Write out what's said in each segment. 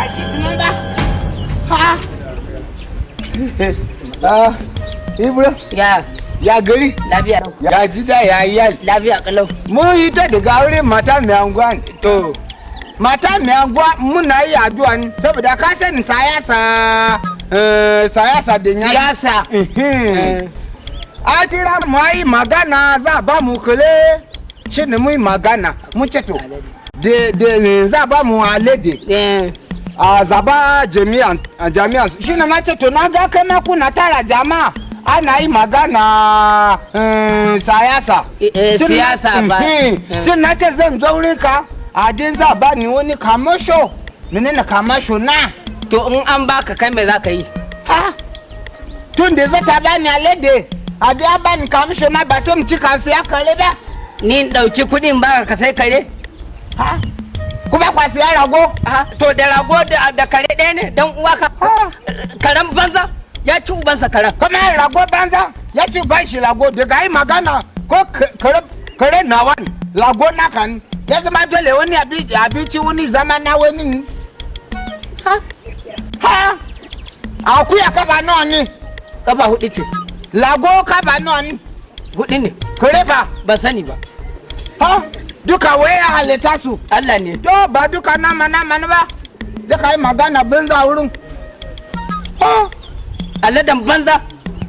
Ba shi tunan ba. Ha. Ah, Ibro, Ya, ya gari, lafiya. Ya ji da ya yi. Lafiya kalau. Mun yi ta daga wurin mata mai anguwa ne. To, Mata mai anguwa muna yi addu'a ne saboda ka sani siyasa, siyasa da ya. Siyasa. A kira mu yi magana, za a ba mu kule shi ne mu yi magana, mu ce to de za a ba mu alede a zaba jami'an jami'an. Shi ne na ce to, na ga kai ma kuna tara jama'a, ana yi magana siyasa. Siyasa ba. Shin na ce zan zo wurin ka a din za ba ni wani kamasho, menene kamasho na? To, in an baka, kai me za ka yi? Ha, tun da zata bani alade, a da ya bani kamasho na, ba sai mu ci kan siya kare ba? Ni in ɗauki kuɗin baka ka sai kare? Ha, kuma kwa siya rago? Ha, to da rago da kare ɗaya ne, dan uwa ka. Karen banza ya ci ubansa karen. Kuma rago banza ya ci ban shi rago. Daga yi magana ko kare, kare nawa ne, rago naka ne, ya zama dole wani abinci wani zama na wani ne. Ha, ha, akuya kafa nawa ne? Kafa hudu ce. Rago kafa nawa ne? Hudu ne. Kare fa? Ban sani ba. Ha, duka waye ya halitta su? Allah ne. To, ba duka nama nama ne ba, zai ka yi magana banza wurin. Ha. Aladan banza.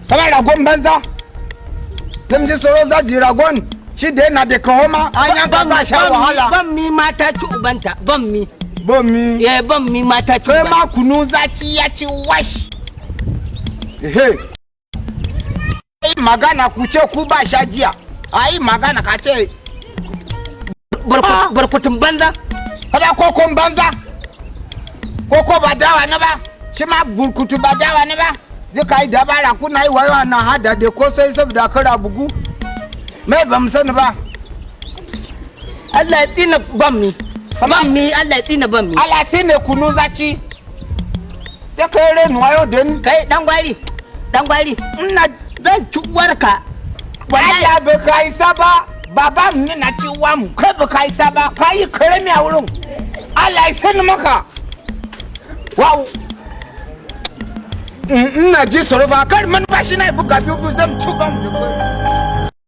Kamar ragon banza, zan ji tsoro zaji ragon shi da yana da kaho ma an yanka, za sha wahala. Ban mi mata ci ubanta. Ban mi. Bomi. Eh, ban mi mata ci Kai ubanta. ma kunu zaci ya ci wash. Ehe, yi magana ku ce ku ba sha jiya, a yi magana ka ce. Barkutun banza. Kada kokon banza, koko ba dawa na ba, shi ma burkutu ba dawa na ba. Zai ka yi dabara, kuna yi wayo na hada da kosai saboda kara bugu mai, ba mu sani ba. Allah ya tsina ban mi. Ban mi, Allah ya tsina ban mi. Ala sai ne kunu zaci sai ka yi renu wayo da ni. Kai dan gwari. Dan gwari. Ina Zan ci uwarka. Wallahi ba ka isa ba, baba mu ne na ci uwa mu, kai ba ka isa ba, ka yi karami a wurin. Allah ya sani maka. Wow. Ina ji tsoro fa, kar manufashi na buga biyu biyu, zan ci ban da kai.